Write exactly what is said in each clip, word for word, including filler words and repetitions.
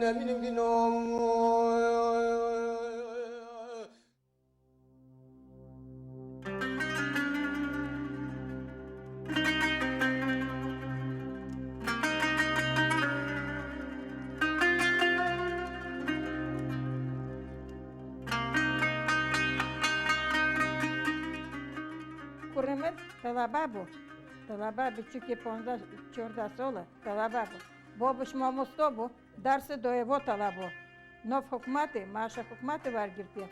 Kurê min telebe bû. Telebe biçûkê ponzdeh çordeh sal e. Telebe bû. Babiş mamoste bû. Dersê dayê bo telebe bû. Nav hikûmetê, maaşa hikûmetê wergirtiye.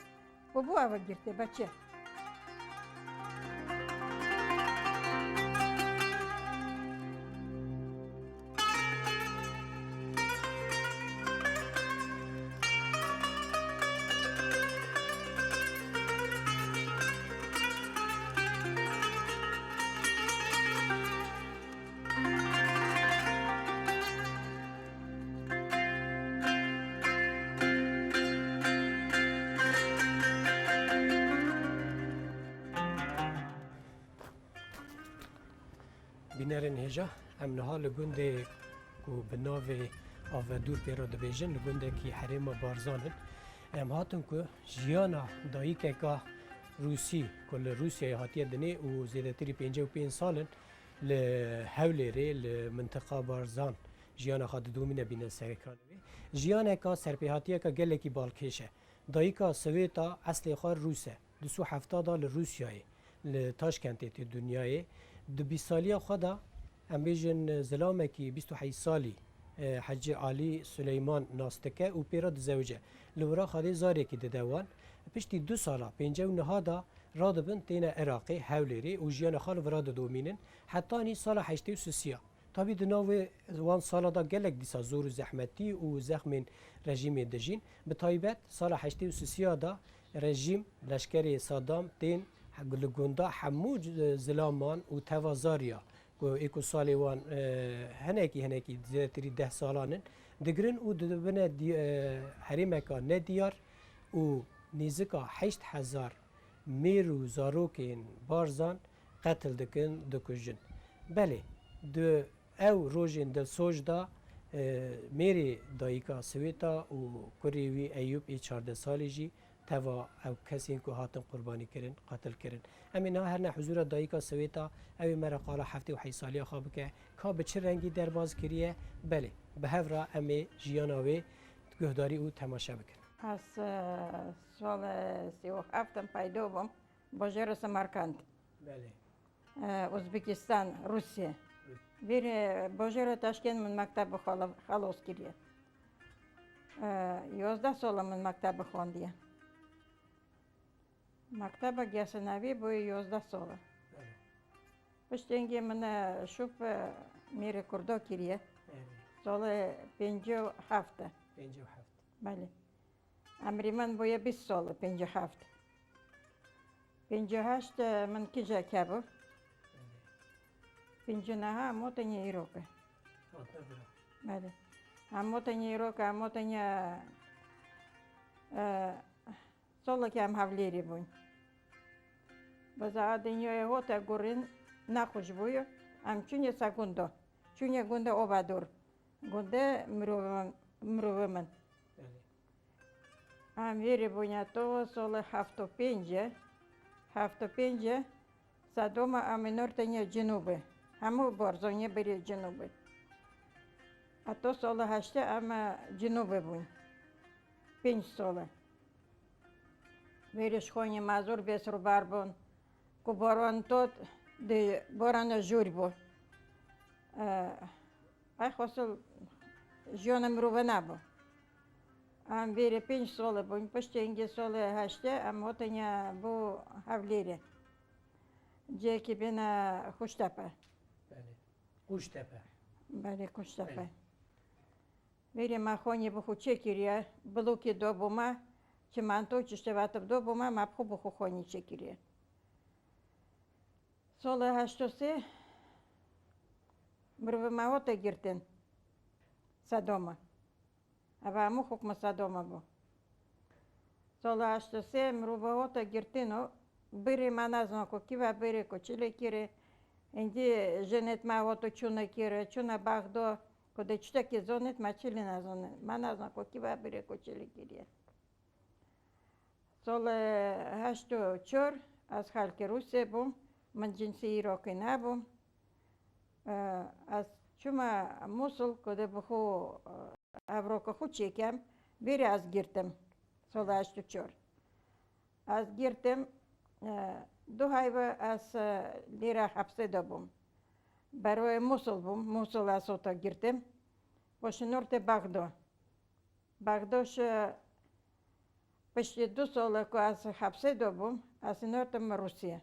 Û bû eve girtê, be çi? Bînerên hêja, em niha li gundê ku bi navê Avedûr pê re dibêjin, li gundekî herêma Barzan in. Em hatin ku jiyana dayikeka Rûsî ku li Rûsyayê hatiye dinê û zêdetirî pêncî û pênc sal in li Hewlêrê, li mintiqa Barzan jiyana xwe didomîne bîne serekanê wê. Jiyaneka serpêhatiyeka gelekî balkêş e. Dayika Swêta eslê xwe Rûs e. Du sed û hefta de li Rûsyayê, li Taşkentê tê dinyayê. Di bîst saliya xwe de, em bêjin, zilamekî bîst û heyş salî, e, Hecî Alî Suleyman nas dike û pê re dizewice. Li wira Xwedê zarekî dide wan. Piştî du sala, pêncî û neh de radibin têne Iraqê, Hewlêrê û jiyana xwe li vira didomînin. Hetanî sala heştê û sisiya. Tabî di nav wê wan sala de gelek dîsa zor û zehmetî û zexmên rejîmê dijîn. Bi taybet sala heştê û sisiya de rejîm, leşkerê Saddam tên li gunda hemû zilaman û teva Zarya ku ê ku salê wan, e, hinekî hinekî zêdetirî deh salan in, digirin û dibine dî-, e, herêmeka nediyar û nêzika heşt hezar mêr û zarokên Barzan qetil dikin, dikujin. Belê, di ew rojên dilsoz de, e, mêrê dayika Swêta û kurê wî Eyûp ê çardeh salî jî teva ew kesên ku hatin qurbanî kirin, qetil kirin. Em ê niha herine huzûra dayika Swêta, ew ê me re qala heftê û heyş saliya xwe bike, ka bi çi rengî derbaz kiriye. Belê, bi hev re em ê jiyana wê guhdarî û temaşe bikin. Ez, e, sal, e, sî û heft em peydo bûm. Bajêra Semerkand. Belê. E, Uzbekistan, Rûsya. Belê. Vîrê bajêra Taşkent min mekteb xela-, xelas kiriye. E, yozdeh sala min mekteb xwendiye. Mekteba Gesenevî bûye yozdeh sala. Belê. Piştî hingê min, e, şûp, e, mêrê Kurda kiriye. Belê. Salê pêncî û heft e. Pêncî û heft. Belê. Emrê min bûye bîst sal, pêncî û heft. Pêncî û heşt min kijek hebû. Pêncî û neh em hotine îro ke. Hatine bira. Belê. Em hotine îro ke, em hotine, e, solekê em Hewlêrê bûn. Biza a dinyayê hote gurin nexweş bûyo. Em çûne se gundo. Çûne gundê Obador. Gundê mirovê min, mirovê min. Belê. Em vêrê bûne to solê heft û pênc e. Heft û pênc e. Sedoma em ê nortenya Cinûbê. Hemû Barzaniyê berê Cinûbê. Eto solê heştê em Cinûbê bûn. Pênc solê. Vêrê ji xonî me zor bêsrûbar bûn. Ku boran tot di borana jûr bû. Eh, ay xwesil jiyana mirove nebû. Em vêrê pênc sole bûn, piştê hingê solê heştê em hotine bo Hewlêrê. Cihekî bêne Xuştepe. Belê. Qûştepe. Belê, Qûştepe. Belê. Vêrê me xonî bi xwe çêkiriye, blokê do bo me, çimento, çiştê vetiv do bo me, me bi xwe bi xwe xonî çêkiriye. Sola heşt û sê mirovê me hote girtin. Sedoma. Eva hemû hukma Sedoma bû. Sola heşt û sê mirovê hote girtin û birê me nezna ku kî ve birê ku çi lê kirê. Îndî jinêt me hoto çûne kirê, çûne Bexdo, Ku de çitekî zonit me çi lê nezonit. Me nezan ku kî ve birê ku çi lê kiriye. Sol heşt û çar ez xelkê Rûsê bûm. Min cinsî îrokî nebûm. E, ez çûme Mûsil ku de bi xwe, e, evroka xwe çêkem. Vêrê ez girtim. Sol heşt û çar. Ez girtim, e, du heyve ez, e, lêre hepsê de bûm. Beroyê Mûsil bûm. Mûsil ez ota girtim. Xwe şinortê Bexdo. Bexdo şi piştî du sole ku ez hepsê de bûm, ez şinortim Rûsya.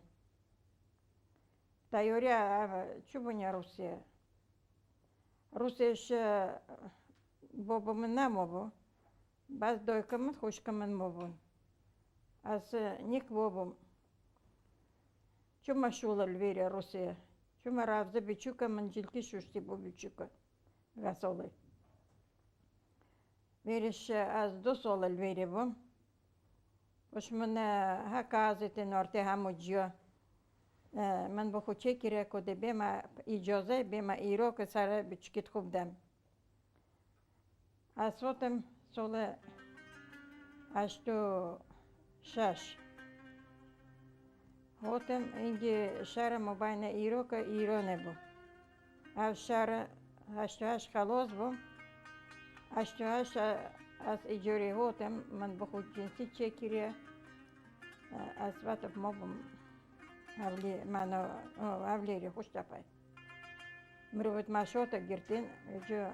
Teyoriya ev çi bûne Rûsya? Rûsya şi bo bo min nemo bû. Bes doyka min, xwişka min mo bûn. Ez nîk bo bûm. Çima şûl li vêrê Rûsya? Çima ravze biçûka min cilkî şuştî bû biçûka. Vesolê. Vêrê şi ez du sol li vêrê bûm. Û ji min, e, heka ez ê tê nortê hemû ciyo. E, min bi xwe çêkire ku dê bême îcoze, bême îro ku sere biçikît xwe bidem. Ez hotim sole heşt û şeş. Hotim îngî şerê mobayne îro ke îro nebû. Ev şerê heşt û heşt xelos bû. Heşt û heşt ez îcorî hotim, min bi xwe cinsî çêkiriye. Ez vetim mobim. Evlî, mano, evlêrî xweş tepay. Mirovit ma şote girtin, ji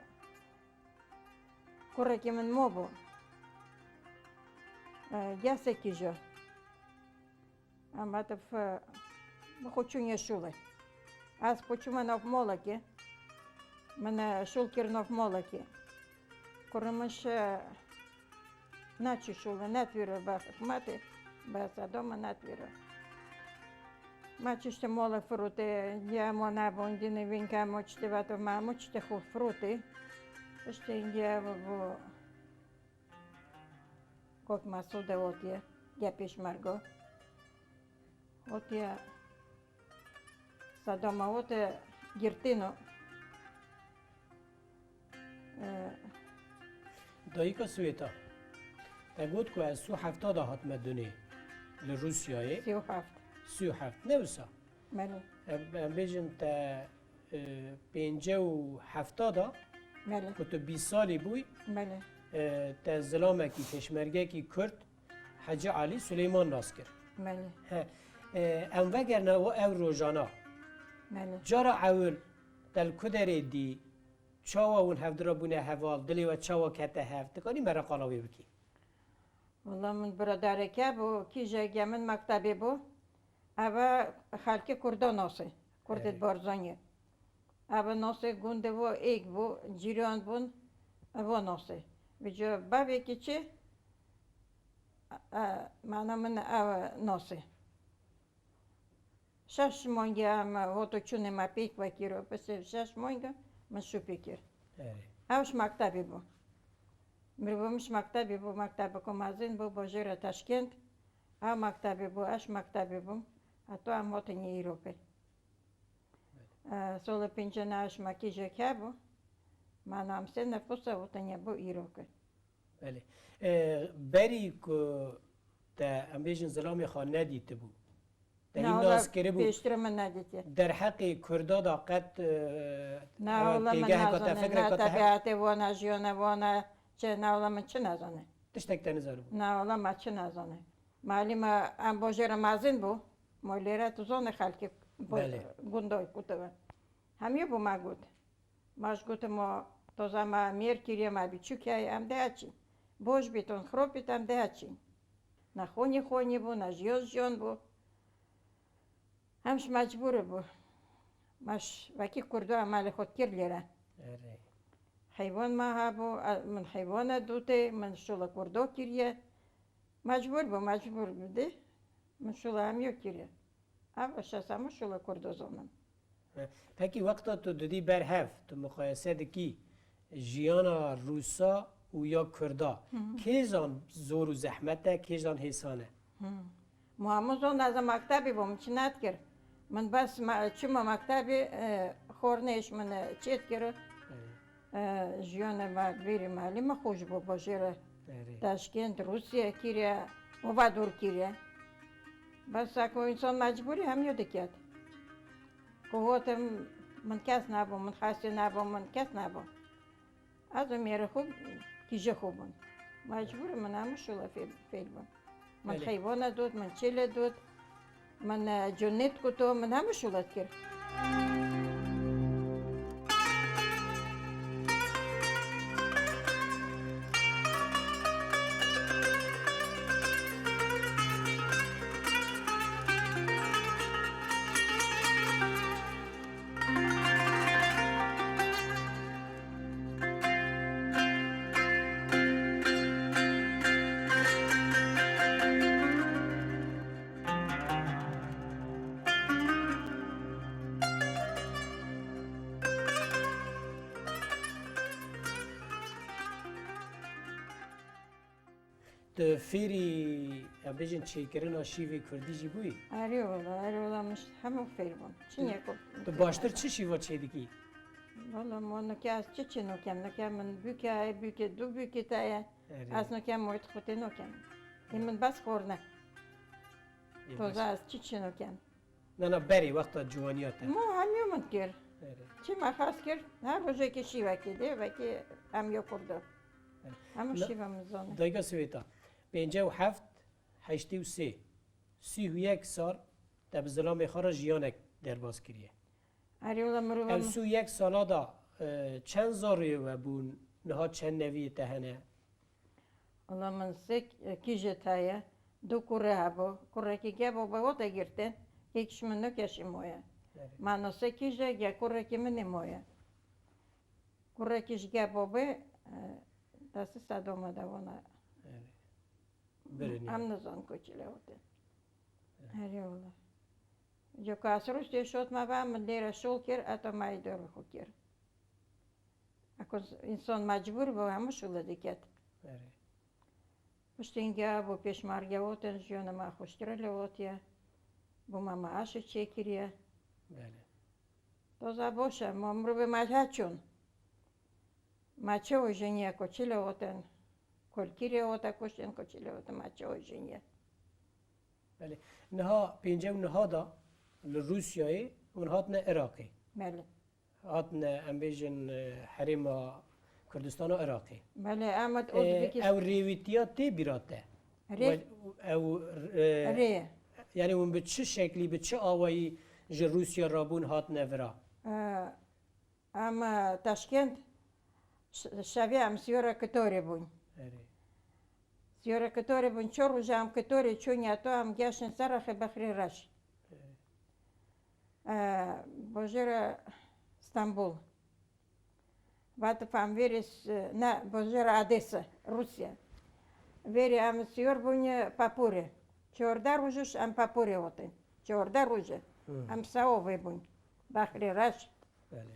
kurekî min mo bû. E, gesekî ji. Em hatif, e, bi xwe çûn ye şûlê. Ez xwe çûme nav molekê. Min, e, şûl kir nav molekê. Kurê min şi, e, neçû şûlê, netwîro be hikmetê, be sedoma netwîro. Me çiştê molê firûtê, ya mo nebûn, dinê vînke mo çiştê veto, me mo çiştê xwe firûtê. Piştê îngê ev bû. Kok Mesûde otiye, ya pêşmergo. Otiye sedoma ote girtîno. Ee, Dayika Swêta, te got ku ez sî û hefta de hatime dunê li Rûsyayê. Sî û heft. Sî û heft, ne wisa? Belê. Em, em bêjin te, e, pêncî û hefta da, Belê. Ku tu bîst salî bûyî, Belê. E, te zilamekî, pêşmergekî Kurd, Hecî Elî Suleyman nas kir. Belê. He, e, em vegerine o ev rojana. Belê. Cara ewil te li ku derê dî, çawa hûn hevdira bûne heval, dilê we çawa kete hev? Tu kanî me re qala wê bikî? Wela min biradereke bû, kîjeke min mektebê bû. Eve xelkê Kurda nasê. Kurdê Erê. Barzaniyê. Eve nasê gundê vo êk bû, cîran bûn, vo nasê. Vêca bavêkî çi, e, mana min ev nasê. Şeş mangê em hoto çûnê me pêk vekiro, piştî şeş mangê min şûpê kir. Erê. Ew ji mektebê bû. Mirov min ji mektebê bû, mektebeke mezin bû, bajêra Teşkent. Ew mektebê bû, ez ji mektebê bûm. Heta em hatinê îro pê. Belê. E, solê pêncî neh ji me kîjek hebû. Me namsê nefûsa û tenê bû îro ke. Belê. E, berî ku te, em bêjin, zilamê xwe nedîtibû, te hîn nas kiribû, pêştir min nedîtiye. Derheqê Kurda da qet, e, Na, ew wela min têgeheka te, nazane, fikreka na te he- tebiatê wana, jiyana wana, çi, na, wela min çi nazane. Tiştek te nizanibû. Na, wela me çi nazane. Malî me em bojêra mezin bû. Mo lêre tu zone xelkê bo-, Belê. Gundoy kutibin. Hemî bû me got. Ma ji gotim, ma toza me mêr kiriye, me biçûk heye, em dê heçîn. Boj bîtin, xirop bît, em dê heçîn. Ne xonî xonî bû, ne jiyon jiyon bû. Em ji mecbûrî bû. Me ji wekî Kurdo emelê xwe kir lêre. Erê. Heywan me hebû, e, min heywana dûtê, min şûla Kurdo kiriye. Mecbûr bû, mecbûr bû dê. Min şûla hemiyo kiriye. Ev şes hemû şûla Kurdo zonin. He. Pekî wexta tu didî ber hev, tu muqayese dikî jiyana Rûsa û ya Kurda. Hı hı. Kê zan zor û zehmet e, kê zan hêsan e? Hı. Muhamû zon ez mektebî bûm, çi nedikir. Min bes me-, çima mektebî, e, xornêş min, e, çêdikir. Evet. E, jiyana me vêrê malê me xweş bû, bajêre Erê. Taşkent, Rûsya kiriye, ova dor kiriye. Bes ku însan mecbûrî hemiyo diket. Ku gotim, min kes nebû, min xasê nebû, min kes nebû. Ez û mêrê xwe, kîjê xwe bûn. Mecbûr min hemû şûla fê-, fêr bûn. Min Belê. Xeywana dot, min çêlê dot, min, e, cunêt kuto, min hemû şûla dikir. Tu fêrî, em bêjin, çêkirina şîvê kurdî jî bûyî? Erê wela, erê wela, min hemû fêr bûn. Çi Tu, niye ku-, tu baştir çi şîva çêdikî? Wela, ma nike ez çi çê nokem? Nike min bûke, ê bûke, du bûke te ye. Erê. Ez nokem, moyt xwe tê nokem. Ê min bes xorne. Ê Toza baş. Ez çi çê nokem? Na, na, berê wexta ciwaniya te. Mo hemî min kir. Erê. Çi me xas kir, her rojekê şîvekê dê, vekê em yo kurdo. Erê. Hemû Na, şîva min zane. Dayika Swêta, pêncî û heft, heştê û sê, sî û yek sal te bi zilamê xwe re jiyanek derbas kiriye. Erê wela mirov Ev em sî û yek sala da, e, çend zarê we bûn, niha çend neviyê te hene? Wela min sê k-, kîjê te ye, du kurê hebû. Kurekî ge bo be wote girtin, kêkiş min nikeşî moye. Erê. Ma no sê kîje ge kurekî min ê moye. Kurekî ji ge bo be, e, destê sedoma de wana. Erê. Birinî. Em nizan ku çi lê wote. Erê. Erê wela. Coka Asrûs tê şot me ve, min lêre şol kir, eto me yê dor xwe kir. Eko însan mecbûr bû, hemû şûle diket. Erê. Piştî înge bû pêşmerge wotin, jiyana me xweştir lê wotiye. Bû me maaşê çêkiriye. Belê. Toza boş e, ma mirovê me he çûn. Me çi û jiniye ku çi lê wotin, kulkirê wota kuştin ku çi lê wotin, me çi û jiniye. Belê. Niha pêncî û niha da li Rûsyayê hûn hatine Iraqê. Belê. Hatine, em bêjin, e, herêma Kurdistana Iraqê. Belê, em ot E, Ozbekistan. Ew rêwîtiya tê bîra te? Rê. We-, ew, e, Rê. Yani hûn bi çi şeklî, bi çi awayî ji Rûsya rabûn hatine vira? E, em, e, Taşkent ş-, şevê em siyora kitorê bûn. Erê. Siyora kitorê bûn, ço roja em kitorê çûn ya to em geştin ser rexê Bexrê Reş. Erê. E, bojêre Stenbul. Vat fam vêrê s-, ne, bojêre Adêse, Rûsya. Vêrê em siyor bûn, e, Papûrê. Çordeh rojiş em Papûrê otin. Çordeh roji. Hı. Em sewovê bûn. Bexrê Reş. Belê.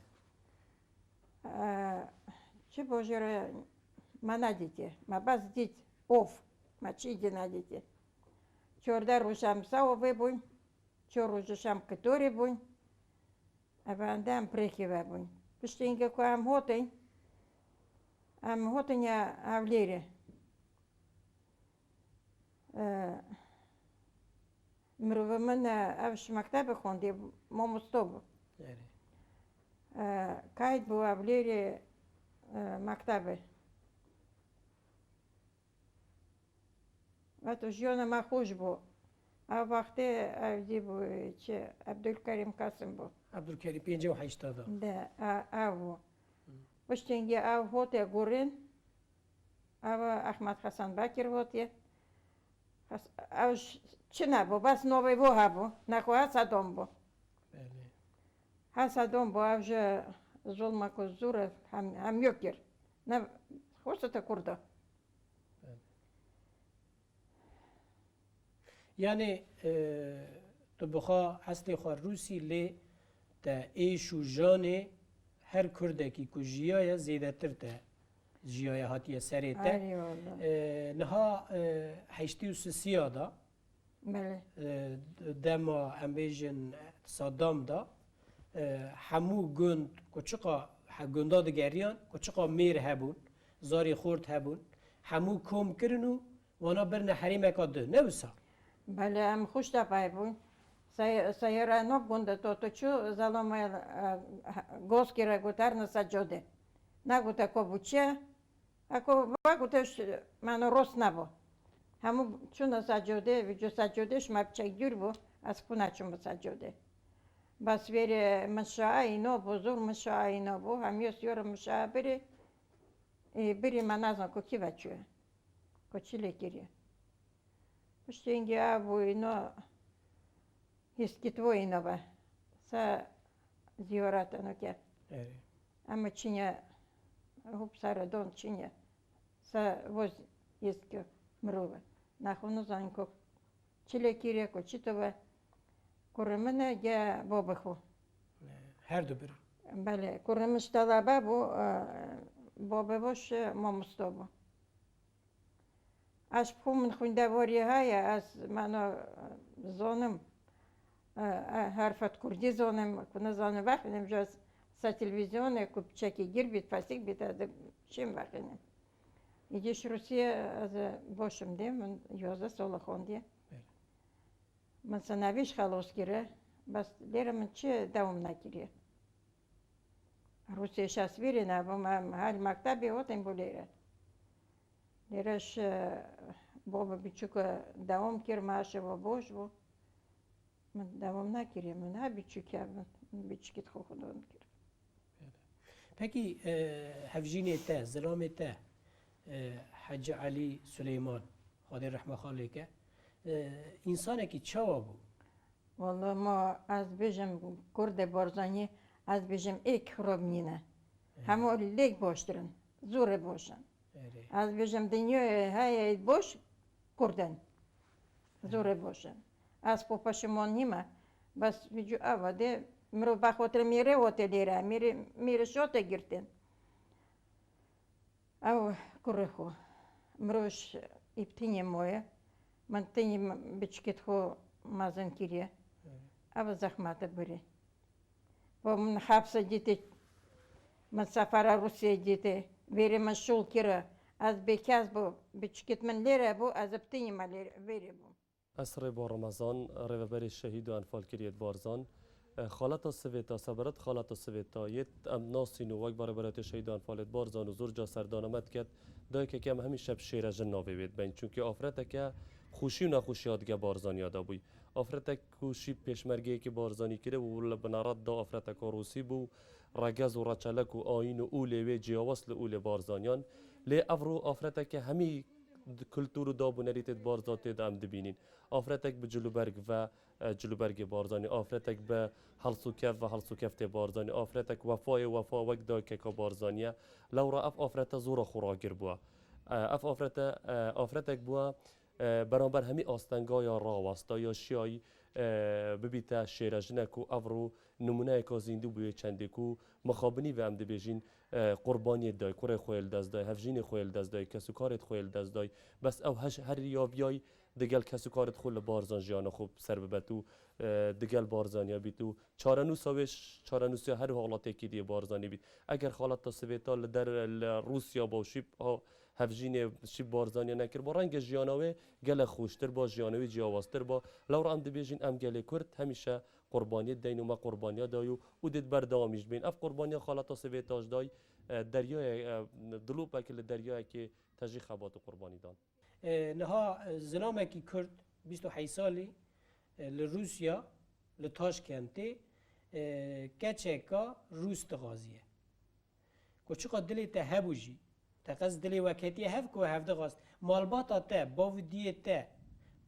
E, çi bojêre me nedîtî. Me bes dît. Of. Me çî dî nedîtî. Çordeh roj em sewovê bûn. Ço rojiş em kitorê bûn. Evende em pirêkê ve bûn. Piştî înge ku em hotin, em hotin ya Hewlêrê. E, mirovê min, e, ev ji mektebê xwendî, mamosto bû. Erê. E, kayd bû Hewlêrê, e, mektebê. Veto jiyana me xweş bû. Ev wextê ev jî bû çi, Ebdulkerîm Kasim bû. Ebdulkerîm pêncî û heşt da. De, e, ev bû. Hı. Piştî hingê ev hote gurin, ev Ehmed Hesen Bekir hotiye. Hes-, ev ş-, çi nebû, bes novê bo hebû, nexwe Hesedon bû. Belê. Hesedon bû, ev ji zulma ku zûr e, hem, hem yok kir. Ne, xwesite kurda. Belê. Yani, e, tu bi xwe eslê xwe Rûsî lê te êş û janê her Kurdekî ku jiyaye zêdetir te jiyaye hatiye serê te. Erê wala. E, niha, e, heştê û sisiya da, Belê. e, dema em bêjin Saddam da, e, hemû gund ku çiqa He gunda digeriyan ku çiqa mêr hebûn, zarê xort hebûn, hemû kom kirin û wana birine herêmeka din. Ne wisa? Belê, em xweş de pay bûn. Sey-, seyara nav gunda to, to çû, zelama, e, goskî re goter ne secode. Negote ko bû çi ye? Eko vegote ş-, mano rost nebû. Hemû çûne secodê, vîco secodê ji me piçek dûr bû, ez xwe neçûm bi secodê. Bes vêrê min şaîno bû, zor min şaîno bû, hemiyo siyora min şa birî, ê, birî me nezan ku kî veçûye, ku çi lê kiriye. Piştî hingê ev bû îno hîskî tu îno be. Se ziyarete no ke. Erê. Ema çinye hop sere don çinye. Se voz hîskî mirove. Naxwe nizanin ku çi lê kiriye ku çi tu be. Kurê min e ge bo bixwe. Her du bir. Belê, kurê min ji te de be bû, e, bo be boş, e, mamosta bû. Ez ji xwe min xwîndevariyê heye, ez mano, e, zanim, e, e, herfet kurdî zanim, ku nizanim vexwînim, ji se televîzyonê ku piçekî gir bît, fesik bît, ez dişêm vexwînim. Îdî ji Rûsiyê ez boşim dê, min yozdeh sala xwendiye. Belê. Min sinevî ji xelos kire, bes lêre min çi dewam nekiriye. Rûsê şesvîrê nebûm, em her mektebê otin bû lêre. Lêre ji bo bi biçûk dewam kir, me şevo boş bû. Min dewam nekiriye, min her biçûk hebin, min biçûkî xwe xwe don kir. Pekî, e, hevjînê te, zilamê te, e, Hecî Elî Suleyman, Xwedê rehme xalê ke, e, însanekî çawa bû? Walla ma ez bêjim Kurdê Barzanî, ez bêjim êk xirab nîne. Erê. Hemû lêk baştir in, zûrê baş in. Erê. Ez bêjim dinyayê heye boş Kurd in. Zûrê baş in. Ez xwe peşiman nîme. Bes vîcu ava dê mirov bexotir mêrê ote lêre, mêrê, mêrê şote girtin. Ew kurê xwe. Mirov ji îptinê moye. Min tinî biçikêt xwe mezin kiriye. Ev zehmet e birê. Bo min hepse dîtê, min sefera Rûsiyê dîtê. Vêrê min şûl kire. Ez bêkes bû. Biçikêt min lêre bû, ez bi tinî me lêre, vêrê bûm. Ez Rêba Remezan, rêveberê şehîd û enfalkiriyê di Barzan. E, xaleta Sivêta, seberet xaleta Sivêta, yê em nasîn û wek Rêberê Şehîd û Enfalê di Barzan û zor ca serdana me diket, dayikeke em hemîşe bi şêrejin navê wê dibên. Çunkî afreteke xweşî û nexweşiya dige Barzaniya de bûy. Afretek ku şî pêşmergeyekî Barzanî kiriye û li bineret da afreteka Rûsî bû, regez û reçelek û ayîn û olê wê ciyawaz li olê Barzaniyan. Lê evro afreteke hemî di kultur û dab û nerî tê di Barzatê de em dibînîn. Afretek bi cilûberg ve, e, cilûbergê Barzanî, afretek bi helsûkev ve helsûkeftê Barzanî, afretek wefayê wefa wek dayikeka Barzanî ye. Lewra ev afrete zora xwe ragir bûye. E, ev afrete, e, afretek bûye, e, beramber hemî astenga ya rawesta ya şiyayî, e, bibîte şêrejinek û evro nimûneyeka zîndî bûye çendê ku mixabinî ve em dibêjin, e, qurbaniyê day, kurê xwe yê li dest day, hevjînê xwe yê li dest day, kesûkarê xwe yê li dest day. Bes ew heş-, her ya viyayî digel kesûkarê xwe li Barzan jiyana xwe ser bibet û, e, digel Barzaniya bît û çarenûsa wê ş-, çarenûsiya her halatêkî diyê Barzanî bît. Eger xaleta Sivêta li der, li Rûsya ba û şî ha-, hevjînê şî Barzaniya nekir ba, renge jiyana wê gelek xweştir ba, jiyana wê ciyawaztir ba. Lewra em dibêjin em gelê Kurd hemîşe qurbaniyê deyn û me qurbaniya dayû û dê di berdewamî jî dibên. Ev qurbaniya xaleta Sivêta jî day, e, deryayê, e, dilopek li deryayekê tejî xebat û qurbanî dan. E, niha, e, zilamekî Kurd, bîst û heyt salî, e, li Rûsya, li Taşkentê, e, keçeka Rûs dixwaziye. Ku çiqa dilê te hebû jî, te qas dilê we ketiye hev ku hevdixwast. Malbata te, bav û diyê te,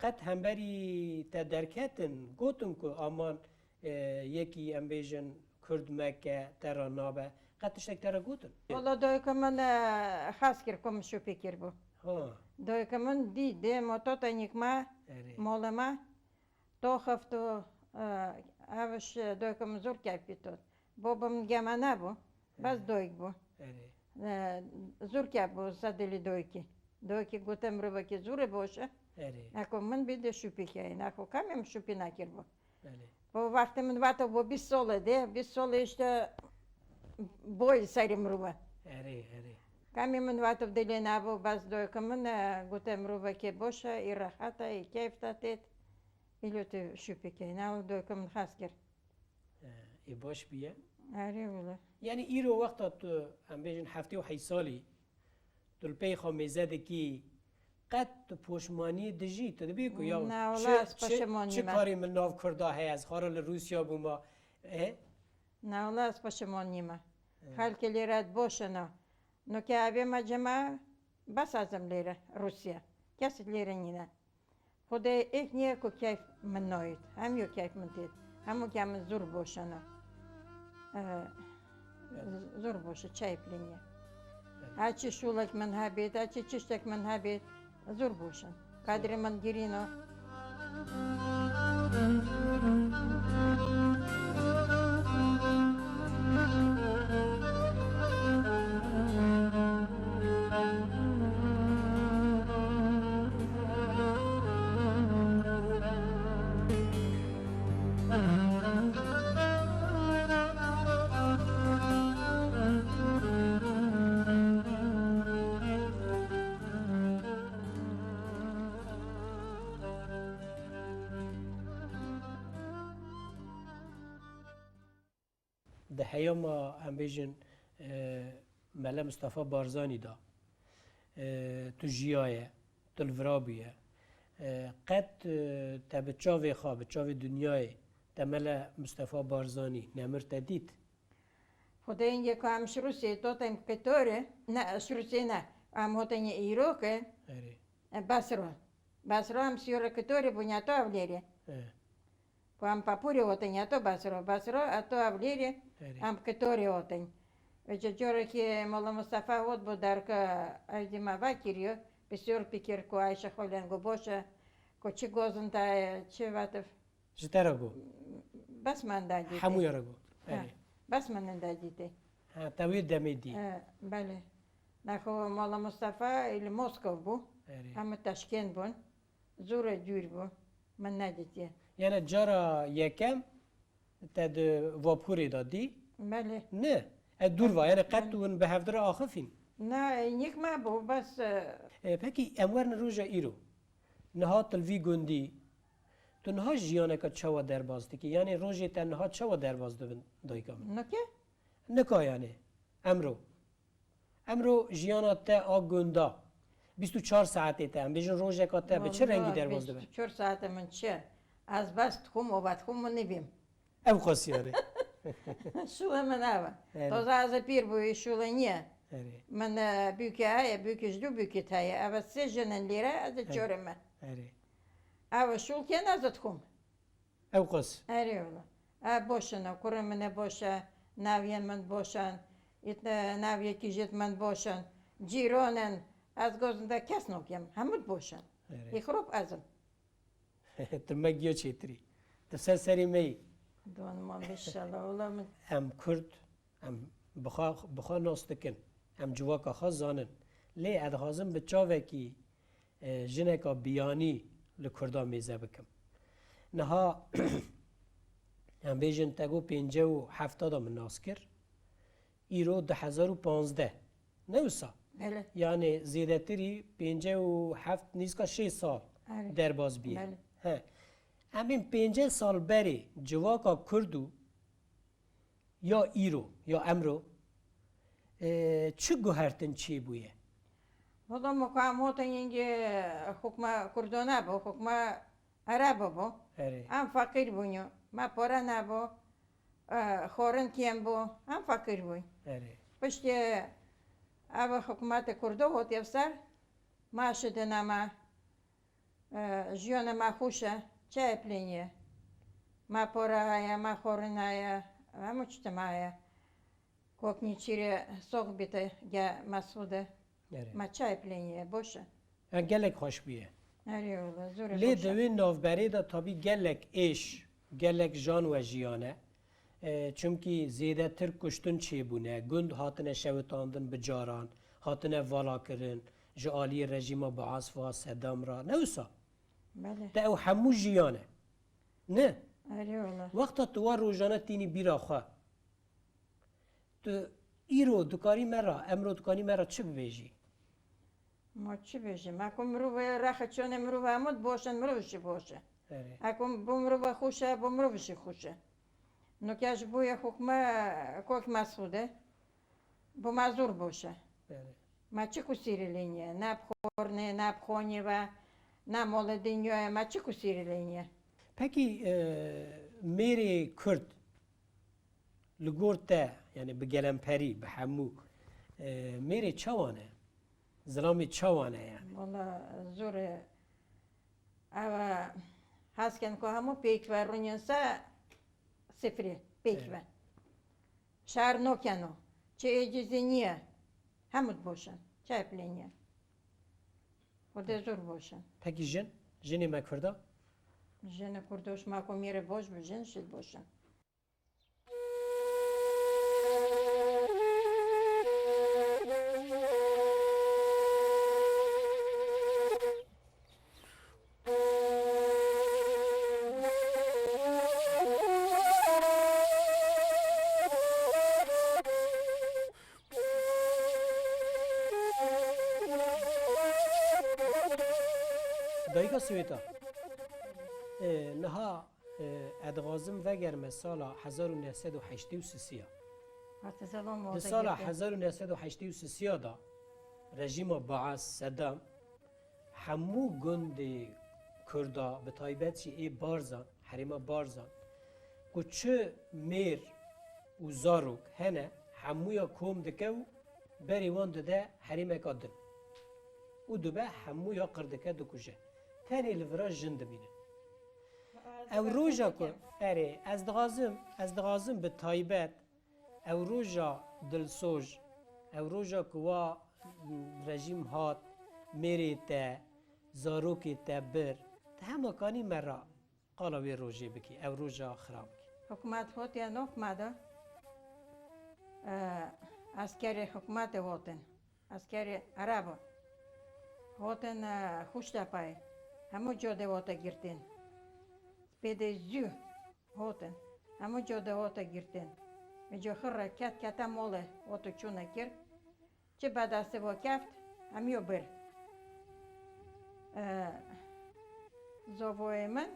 qet hemberî te derketin, gotin ku aman, e, yekî em bêjin Kurd meke, te re nabe. Qet tiştek te re gotin? Wala dayika min, e, hez kir ku min şopî kiribû. Ha. Dayika min dî, dê mototenîk me, Erê. Malê me, to xifto, e, ev ji dayika min zor keyfî tot. Baba min geme nebû, bes Erê. Dayik bû. Erê. E, zor keyf bû sedilî dayikî. Dayikî gote mirovekî zor e boş e. Erê. Eko min bî de şopî keyê. Eko kamê min şopî nekiribû. Belê. Bu wextê min vate bu bîst sole de, bîst sole işte boy serê mirove. Erê, erê. Kamê min wate dilê nabo, bes doyke min, e, gote mirovekê boş e, î rehet e, î keyf de têt. Îlo tu şûpî key. Na doyke min xas kir. E, ê baş bûye. Erê wele. Yanî îro wexta tu, em bêjin heftê û heyş salî, tu li pey xwe mêze dikî, qet tu poşmaniyê dijî, tu dibî ku ya Na, wala çi, ez çi, peşeman çi nîme. Karê min nav Kurda heye, ez xara li Rûsya bûma. E? Na, wala ez peşeman nîme. E. Xelkê lêre boş e na. Noke evê me cema bes ez im lêre Rûsya. Kes lêre nîne. Xwedê êk niye ku keyf min nayêt. Hemiyo keyf min têt. Hemû ke min zor boşana. Ee, zor boşe, çayê pilê niye. Her çi şûlek min hebêt, her çi çiştek min hebêt, zor boşin. Qedrê min girîn o. Di heyama, em bêjin, e, Mele Mistefa Barzanî de, e, tu jiyaye, tu li vira bûye. E, qet, e, te bi çavê xwe, bi çavê dinyayê te Mele Mistefa Barzanî nemir te dît? Xwedê hingê ku em ji Rûsiyê dotin qitorê, ne, ji Rûsiyê ne, em hotin îro ke, Erê. e, Basro. Basro em siyore qitorê bûn ya to Ewlêrê. E. Ku em papûrê hotin ya to Basro. Basro e to Ewlêrê, Erê. Em qitorê hotin. Vêce corekî Mola Mustafa hot bû derke ewdî me vekiriyo, bi siyor pikir ku Ayşe Xolen ku boş e, ku çi gozin daye, çi vetif. Ji te re got? Bes min da dîtê. Hemûya re got. Ha, Erê. Bes min da dîtê. Ha, te wê demê dî. E, belê. Nexwe Mola Mustafa li Moskov bû. Erê. Em teşkên bûn. Zor e dûr bû. Min nedîtiye. Yani cara yekem te di vapûrê de dî? Belê. Ne. E dûr va. Yani qet Belê. Tu hûn bi hevdira axifîn? Na, e, yek me bû, bes, e, E, pekî em werin roja îro. Niha tu li vî gundî, tu niha jiyaneke çawa derbas dikî? Yanî rojê te niha çawa derbas dibin dayika min? Nike? Nika yanî, emro. Emro jiyana te a gunda, bîst û çar saetê te, em bêjin rojeka te bi çi rengî Vallahi derbas dibe? Bîst û çar saetê min çi? Ez bes dixwim û vedixwim û nivîm. Ew qas yani. Şûlê min ev e. Erê. Toza ez ê pîr bûyî, şûlê niye. Erê. Min, e, bûke heye, bûke ji dû bûke heye. Ev e sê jin in lêre, ez ê Erê. Çorê me. Erê. Ev e şûl kên ez ê dixwim. Ew qas. Erê wala. Ev boş in, kurê min e boş e, naviyên min boş in, ît, e, naviyê kîjêt min boş in, cîron in, ez gozin de kes nokem, hemû boş in. Erê. Î xirop ez im. Tu me giya çêtirî. Tu ser serê me yî. Don man bişela, ola min. Em Kurd, em bi xwe, bi xwe nas dikin. Em civaka xwe zanin. Lê ez dixwazim bi çavekî, e, jineka biyanî li Kurda mêze bikim. Niha, em bêjin te got pêncî û heft de min nas kir. Îro du hezar û panzdeh. Ne wisa? Belê. Yani zêdetirî pêncî û heft nîzka şêst sal Erê. Derbas bîye. Belê. He. Em ên pêncî sal berê civaka Kurd û ya îro, ya emro, e, çi guhertin çêbûye? Valla me ku em hotin yengê hukma Kurdo nebû, hukma Erebo bû. Erê. Em feqîr bûn. Me pare nebû. E, xwarin kêm bû. Em feqîr bûn. Erê. Piştî ev hikûmetê Kurdo hatiye ser, me şidine me. E, jiyana me xweş e. Çi ê pilênî ye? Me pare heye, me xwarin heye. Hemû çi me heye. Koknî çîrê sox bite ge Mesûde. Erê. Ma çayê pilênî ye, boş e. Ya gelek xweş bûye. Erê wala, zor e, Lê boş e. Di wê navberê de tabî gelek êş, gelek jan we jiyane. E, çimkî zêdetir kuştin çêbûne, gund hatine şewitandin bi caran, hatine valakirin, ji aliyê rejîma Baas ve Sedam re. Ne wisa? Belê. Te ew hemû jiyane. Ne? Erê wala. Wexta tu wa rojane tînî bîra xwe. Tu îro dikarî me re, emro dikarî me re çi bibêjî? Ma çi bêjim? Eko mirov e, rexê çonê mirov e, hemû boş in, mirov jî boş e. Erê. Eko bo mirov e xweş e, bo mirov jî xweş e. Noke ji bo yê hukme kok Mesûd e. Bo me zor boş e. Erê. Ma çi kusîrî lê nîye? Ne bi xornê, ne bi xonî ve, ne molê dinyayê, ma çi kusîrî lê nîye? Pekî, e, mêrê Kurd li gor te, yani bi gelemperî, bi hemû, e, mêrê çawa ne? Zilamê çawa ne yani? Wala zor e. Ew, e, hez ken ku hemû pêk ve rûnên se sifrê, pêk Evet. ve. Şer nokeno. Çi êcizî nîye. Hemû diboşin. Çi eplê nîye. Xwedê zor boşin. Pekî jin? Jinê me Kurda? Jinê Kurdo ji ma ku mêrê boş bi jin jî diboşin. Dayika Swêta, e, niha, e, ez dixwazim vegerime sala hezar û neh sed û heştê û sisiya. Hate zaman Di moda sala girdi. hezar û neh sed û heştê û sisiya de rejîma Baas, Sedam, hemû gundê Kurda, bi taybet jî ê Barzan, herêma Barzan, ku çi mêr û zarok hene, hemûya kom dike û berê wan dide herêmeka din. Û dibe hemûya qir dike, dikuje. Tenê li vira jin dimîne. Ew roja ku, erê, ez dixwazim, ez dixwazim bi taybet Ew roja dilsoj, ew roja ku wa rejîm hat, mêrê te, zarokê te bir, tu hema kanî me re qala wê rojê bikî, ew roja xirab bikî. Hikûmet hotiye nokma de, e, eskerê hikûmetê hotin, eskerê Erebo hotin, e, Xuştepayê, hemû codê hote girtin. Spêdê zû. Hotin. Hemû code hote girtin. Mico xirre ket kete mole, hotu çûne kir. Çi bedestê vo keft, hemiyo bir. E, zovoyê min,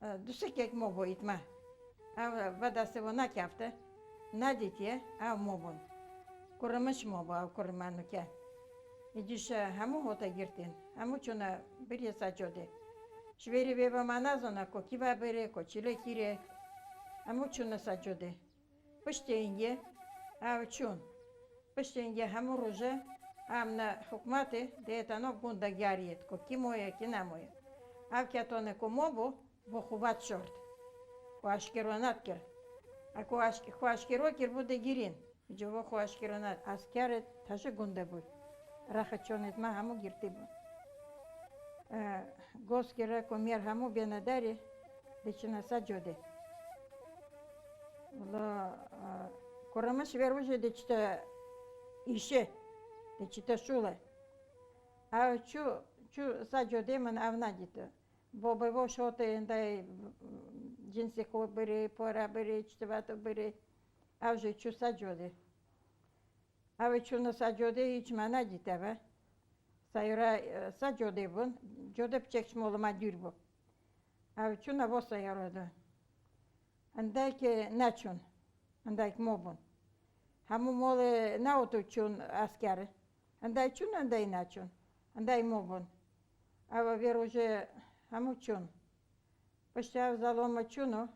e, dusikek mo bo îtme. Ev bedestê vo nekefte, nedîtiye, ev mo bun. Kurimiş mo bo ev kurime nuke. Îdîşe hemû hote girtin. Hemû çûne birî sa codê. Ji vêrî vê ve me nezana ku kî ve birê, ku çîlekî rê. Hemû çûne sa codê. Piştê îngê ew çûn. Piştê îngê hemû roje em ne hikûmetê dêyete nav gunda geriyê ku kî moye, kî nemoye. Ev ketone ku mo bû, bo xû vedişort. Xwe eşkero nedikir. E ku eşk-, xwe eşkero kir bû digirîn. Ji bo xwe eşkero ne. Eskerê teşe gunde bû. Rexê çonê me hemû girtî bû. E, goskê re ku mêr hemû bêne derê, diçine ser codê. Wala, e, kurimiş vê rojê diçite îşe, diçite şûle. Ew çû, çû ser codê min ev nedîte. Bo bebo şotê hindê cinsê xwe birê, pora birê, çitivato birê. Ew jî çû ser codê. Ew ê çûne ser codê hîç me nedîte ve. Seyra, e, ser codê bûn. Codê piçek ji mola me dûr bû. Ew çûne bo seyara de. Hindek neçûn. Hindek mo bûn. Hemû molê neoto çûn esker. Hindek çûn, hindek neçûn. Hindek mo bûn. Ew vê rojê hemû çûn. Piştî ev zelome çûno,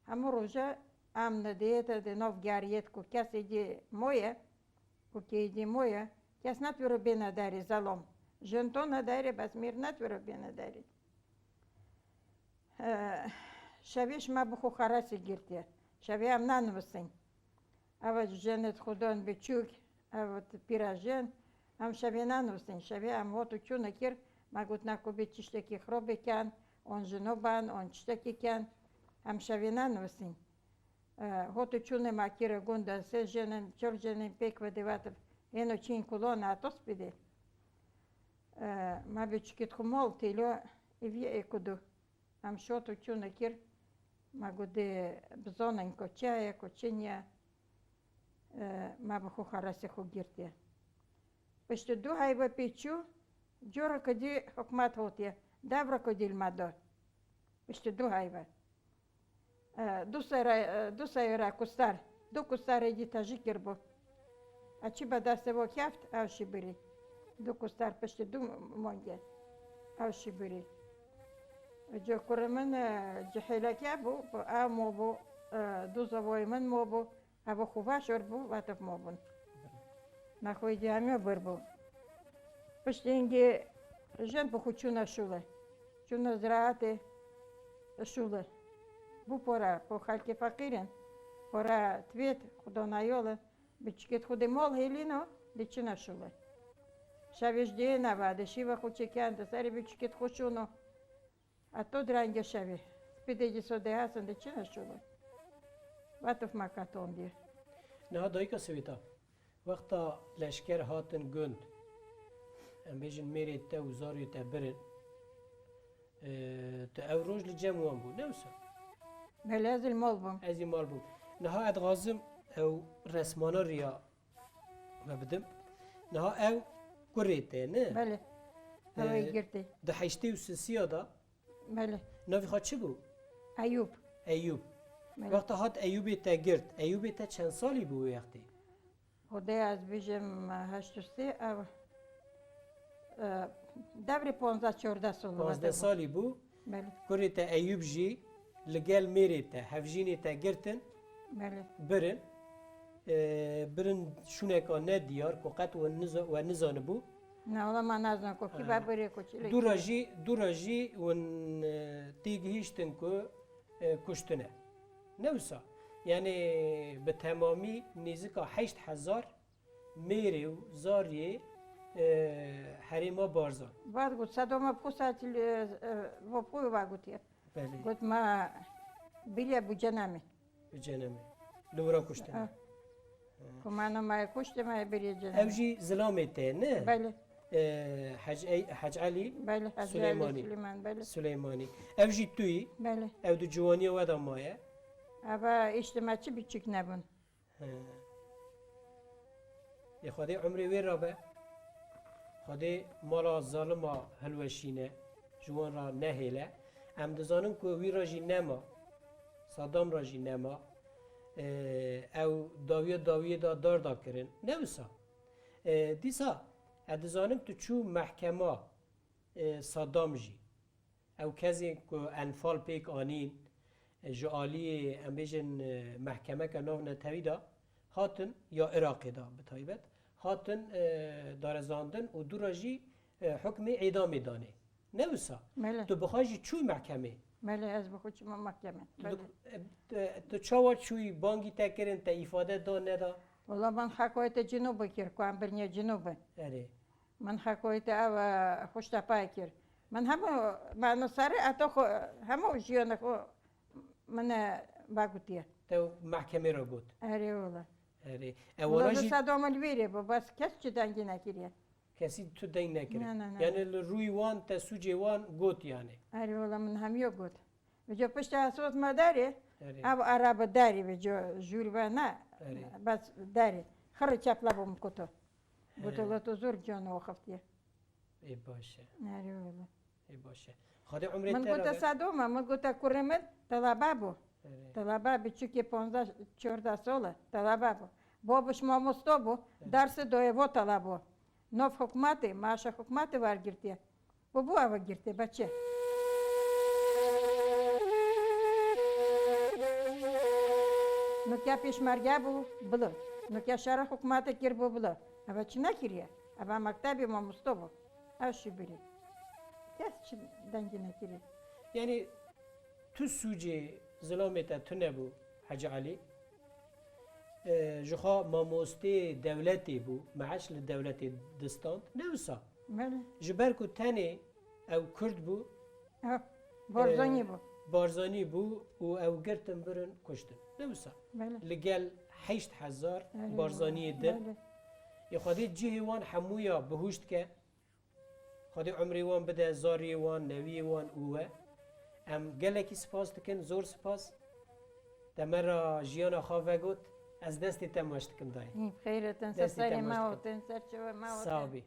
hemû roje em nidiyête di nav geriyêt ku kesê dî moye, ku kê dî moye, kes netwiro bêne derê zelom. Jin tone derê bes mêr netwiro bêne derê. Eh, şevê ji me bi xwe xeresî girtiye. Şevê em nanivisîn. Ev ji jenê xudan biçûk, ev pîra jin, em şevê nenûstin. Şevê em hot û çûne kir, me got, ne ku bê tiştekî xirobê ken, on jino ben, on tiştekî ken, em şevê nenûstin. E, hot û çûne me kire gunda, sê jenin, çar jenin pêk ve divativ, hêno çîn kulon atos bidê. E, me biçûkî xwe mol têlo, êvî ê kudu. Em şot û çûne kir, me got dê bizonin ku çi heye, ku çi niye. E, me bi xwe xeresê xwe girtiye. Piştî du heyve pê çû, cûreke dî hikûmet hotiye. Devreke dî li me da. Piştî du heyve. E, du sere, e, du seyre kustar. Du kustarê dî tejî kiribû. E, çi be destê bo keft, ew jî birî. Du kustar piştî du mangê. Ew jî birî. Cû kurê min, e, cihêleke bû, ew mabû, e, du zevoyê min mabû. Ev xwe veşor bû, vetif mabûn. Nexweyî dî hemiya bir bû. Piştî hingê jin bi xwe çûne şûle. Çûne ziraetê şûle. Bû pora, po xelkê feqîr in. Pora divêt, xwe dana yol e. Biçikêt xwe dê mol hêlîno, dê çine şûle. Şevê ji dê neva, dê şîve xwe çêken, dê serê biçikêt xwe şûno. Eto direngê şevê. Spîdê cî sodê hesin de çi neşûlin. Vetif me ketondiye. Niha dayika Sivîta, wexta leşker hatin gund, em bêjin mêrê te û zarê te birin, e, tu ew roj li cem wan bû, ne wisa? Belê, ez li mal bûm. Ez ê mal bûm. Niha ez dixwazim ew resmana riya me bidim. Niha ew kurê te, ne? Belê. Ew ê Ee, girtê. Di heştê û sisiya de Belê. Navê xwe çi bû? Eyûb. Eyûb. Belê. Wexta hat Eyûbê te girt. Eyûbê te çend salî bû wê wextê? Xwedê ez bijim heşt û sê ev, e, devrê ponzdeh çordeh sal Ponzdeh salî bû. Belê. Kurê te Eyûb jî li gel mêrê te, hevjînê te girtin, Belê. birin. E, birin şûneka nediyar ku qet we niza-, we nizanibû. Na, wala me nazan ku kî Ha. be birê ku çi lê Dûra kî. jî, dûra jî hûn, e, têgihîştin ku, e, kuştine. Ne wisa? Yani bi temamî nêzika heşt hezar mêrê û zariyê, e, herêma Barzan. Vat got, sedoma bi xwe saet, e, e, vo bi xwe va gotiye. Belê. Got, ma biriye bû cenemê. Bi cenemê. Li wira kuştine. Ha. Ku me nama ye kuştê me ye biriye cenemê. Ew jî zilamê te, ne? Belê. E, Hec Ey-, Hec Elî Belê, Hec Elî Suleymanî. Suleyman, belê. Suleymanî. Ew jî tu yî? Belê. Ew di ciwaniya we de maye? Eva îşte me çi biçûk nebûn. He. Ê Xwedê umrê wê rabe. Xwedê mala zalima hilweşîne, ji wan ra nehêle. Em dizanin ku wî ra jî nema, Saddam ra jî nema. Ee, ew dawiya dawiyê da dar da kirin. Ne wisa? Ee, dîsa ez dizanim tu çû mehkema, ee, Saddam jî. Ew kesên ku enfal pêk anîn, e, ji aliyê, em bêjin, e, mehkemeke navnetewî de hatin, ya Iraqê de bi taybet, hatin, e, darezandin û dûra jî, e, hukmê îdamê danê. Ne wisa? Mele. Tu bi xwe jî çû mehkemê? Mele, ez bi xwe çûme mehkemê. Tu, Mele. e, e, tu çawa çûyî, bangî te kirin, te îfade da, neda? Wala min hekoyê te cinû bikir, ku em birniye cinû bin. Erê. Min hekoyê te ev, e, xweş te pay kir. Min hemû, me no serê eto xwe, hemû jiyana xwe min, e, vegutiye. Te mehkemê re got? Erê wala. Erê. E, Wala wala bi jî Sedoma li vîrê bû, bes kes çi dengî nekiriye. Kesî tu deng nekiriye. Na, na, na. Yani li rûyê wan te sûcê wan got yani. Erê wala min hemiyo got. Vêca piştî ez hot me derê, Erê. ev erebe derê vêca jûr ve ne, Erê. bes derê. Xirê çepla bû min kuto. He. Goto, "Wela tu zor can oxiftiye." Ê baş e. Erê wela. Ê baş e. Xwedê umrê Min te gote, rave. "Sedoma", min gote, "Kurê min telebe bû." Erê. Telebe biçûkê ponzdeh çordeh sal e, telebe bû. Babiş mamosto bû, Erê. dersê doyê vo telebû. Nov hikûmetê, maaşa hikûmetê wergirtiye. Û bû eve girtê, be çi? Nuke pêşmerge bû, bila. Nuke şerê hikûmetê kir bû, bila. Eve çi nekiriye? Eve mektebê mamosto bû. Ev şibirî. Kes çi dengî nekiriye. Yani tu sûcê zilamê te tune bû, Hecî Elî. E, ji xwe mamostê dewletê bû, meeş li dewletê distand, ne wisa? Belê. Ji ber ku tenê ew Kurd bû, Ha, Barzanî e, bû. Barzanî bû û ew girtin birin kuştin. Ne wisa? Belê. Li gel heşt hezar Belê. Barzaniyê din. Belê. Ê Xwedê cihê wan hemûya bihuşt ke. Xwedê umrê wan bide, zariyê wan, newiyê wan û we. Em gelekî spas dikin, zor spas. Te me re jiyana xwe vegot. Ez destê te maç dikim dayê. Hî, xeyretin, Destê te serê maç me dikim. Otin, ser çive me Otin. Sağ bî.